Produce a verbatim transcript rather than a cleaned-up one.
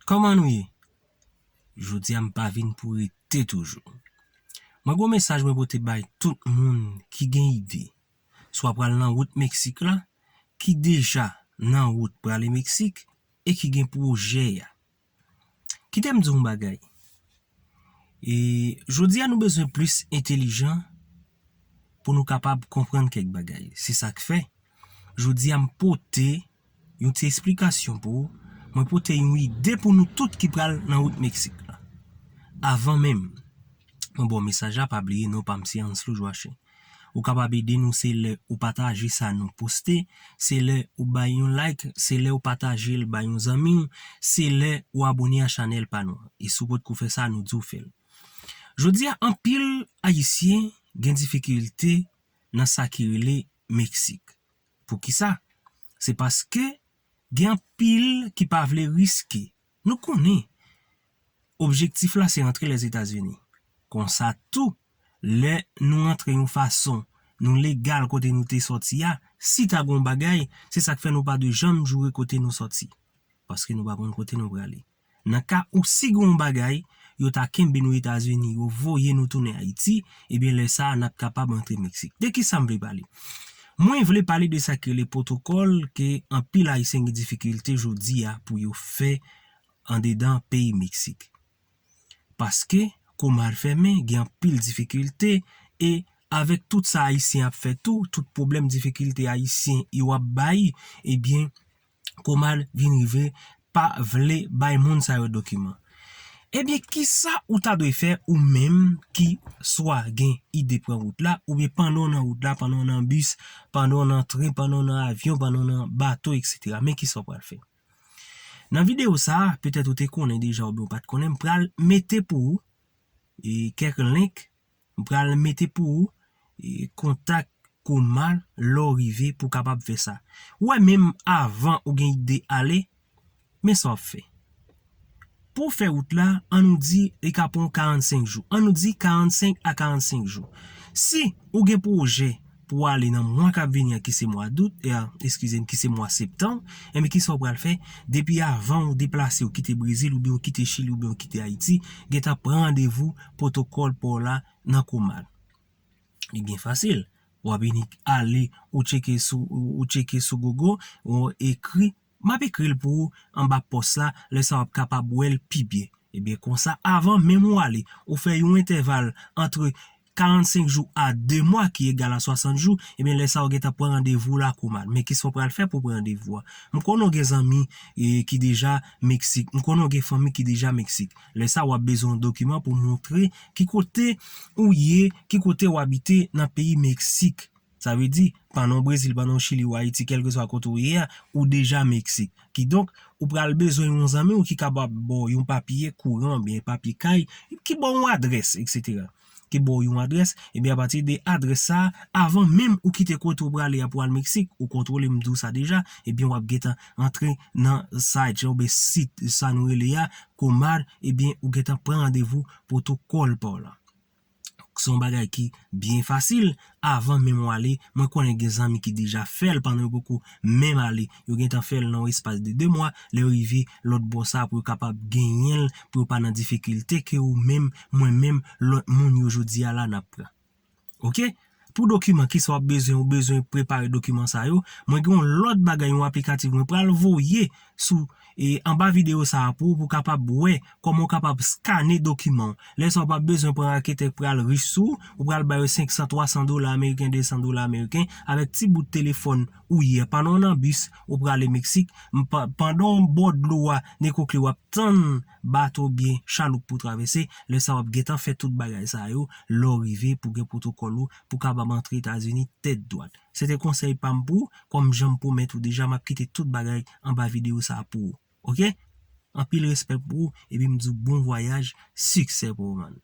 Kòman nou ye? Jodi a m pa vin pou rete toujou. Mwen gon mesaj mwen pote bay tout moun ki gen ide, swa pral nan wout Meksik la, ki deja nan wout prale Meksik e ki gen pwojè a. Kite m di w yon bagay. E jodi a nou bezwen plis entelijan pou nou kapab konprann kèk bagay. Se sa k fè jodi a m pote yon ti esplikasyon pou ou, mwen pote yon ide pou nou tout ki pral nan wout Meksik la. Avan menm mwen ba w mesaj la, pa bliye non pa m se Anslou Joachim. Ou kapab ede nou se lè ou pataje sa nou poste, se lè ou bay yon like, se lè ou pataje l bay yon zanmi w, se lè ou abone a chanèl pa nou an. E si w potko fè sa, nou di w fè l. Jodi a, anpil Ayisyen gen difikilte nan sa ki rele Meksik. Poukisa? Se paske gen anpil ki pa vle riske. Nou konnen objektif la se rantre Lèzetazini. Konsa tou, lè nou rantre yon fason, nou legal kote nou te sòti a, si ta gon bagay, se sa k fè nou pa dwe janm joure kote nou sòti. Paske nou pa konn kote nou prale. Nan ka ou si gon bagay, yo ta kenbe nou Etazini, yo voye nou tounen Ayiti, ebyen lè sa a n ap kapab antre Meksik. De kisa m vle pale? Mwen vle pale de sa ki rele pwotokòl ke anpil Ayisyen gen difikilte jodi a pou yo fè andedan peyi Meksik. Paske Komad fèmen, gen anpil difikilte, e avèk tout sa Ayisyen ap fè tou, tout pwoblèm difikilte Ayisyen yo ap bay, ebyen, Komad vin rive pa vle bay moun sa yo dokiman. Ebyen, kisa ou ta dwe fè ou menm ki swa gen ide pran wout la, oubyen pandan w nan wout la, pandan w nan bis, pandan w nan tren, pandan w nan avyon, pandan w nan bato, etsetera? Men kisa w pral fè. Nan videyo sa a, petèt ou te konnen deja oubyen ou pa t konnen, m pral mete pou ou e, kèk link, m pral mete pou ou e, kontak Komad lè w rive pou w kapab fè sa. Ou wè, menm avan ou gen ide ale, men sa w ap fè. Pou w fè wout la, ann nou di li ka pran w karannsenk jou. Ann nou di karannsenk a karannsenk jou. Si ou gen pwojè pou w ale nan mwa k ap vini an, ki se mwa dout, e, eskize m, ki se mwa septanm, enben, kisa w pral fè? Depi avan w deplase, w kite Brezil, oubyen w kite Chili, oubyen w kite Ayiti, gentan pran randevou pwotokòl pa w la nan Komad. Li byen fasil. W ap vini ale, ou tcheke sou, ou tcheke sou Google, ou ekri, m ap ekri l pou ou anba pòs la, lè sa w ap kapab wè l pi byen. Ebyen, konsa, avan menm ou ale, ou fè yon entèval ant karannsenk jou a de mwa, ki egal a swasant jou, ebyen, lè sa a, ou gentan pran randevou la Komad. Men kisa w pral fè pou pran randevou a? M konnen w gen zanmi e, ki deja Meksik. M konnen w gen fanmi ki deja Meksik. Lè sa a, w ap bezwen yon dokiman pou montre ki kote ou ye, ki kote w abite nan peyi Meksik. Sa vle di, pandan w Brezil, pandan w Chili, w Ayiti, kèlkeswa kote w ye a, ou deja Meksik. Kidonk, ou pral bezwen yon zanmi w ki kapab ba w yon papye kouran oubyen papye kay, ki ba w yon adrès, etsetera. Ki ba w yon adrès, ebyen, apati de adrès sa a, avan menm ou kite kote w prale a pou al Meksik, ou kontwole, m di w sa deja, ebyen, w ap gentan antre nan site, jan oubyen sit, sa nou rele a, Komad, ebyen, ou gentan pran randevou pwotokòl pa w la. Se yon bagay ki byen fasil. Avan menm w ale, mwen konnen gen zanmi ki deja fè l pandan yo poko menm ale. Yo gentan fè l nan yon espas de de mwa. Lè yo rive lòt bò sa a pou yo kapab genyen l, pou yo pa nan difikilte ke ou menm, mwen menm, lòt moun yo jodi a la n ap pran. Oke? Pou dokiman, kisa w ap bezwen? Ou bezwen prepare dokiman sa yo. Mwen gen yon lòt bagay, yon aplikatif mwen pral voye sou e anba videyo sa a pou ou, pou w kapab wè kòman w kapab skane dokiman w. Lè sa a, ou p ap bezwen pran raketè k pral rich sou ou, ou pral ba yo senk san, twa san dola ameriken, de san dola ameriken, avèk ti bout telefòn ou ye a. Pandan w nan bis, ou prale Meksik, m pa, pandan w bò dlo a, Nekokle, w ap tann bato oubyen chaloup pou w travèse, lè sa a, w ap gentan fè tout bagay sa yo, lè w rive pou gen pwotokòl ou, pou w kapab antre Etazini tèt dwat. Se te konsèy pa m pou ou, kòm jan m pwomèt ou deja, m ap kite tout bagay anba videyo sa a pou ou. Oke? Anpil respè pou ou, epi m di w bon vwayaj, siksè pou ou, man.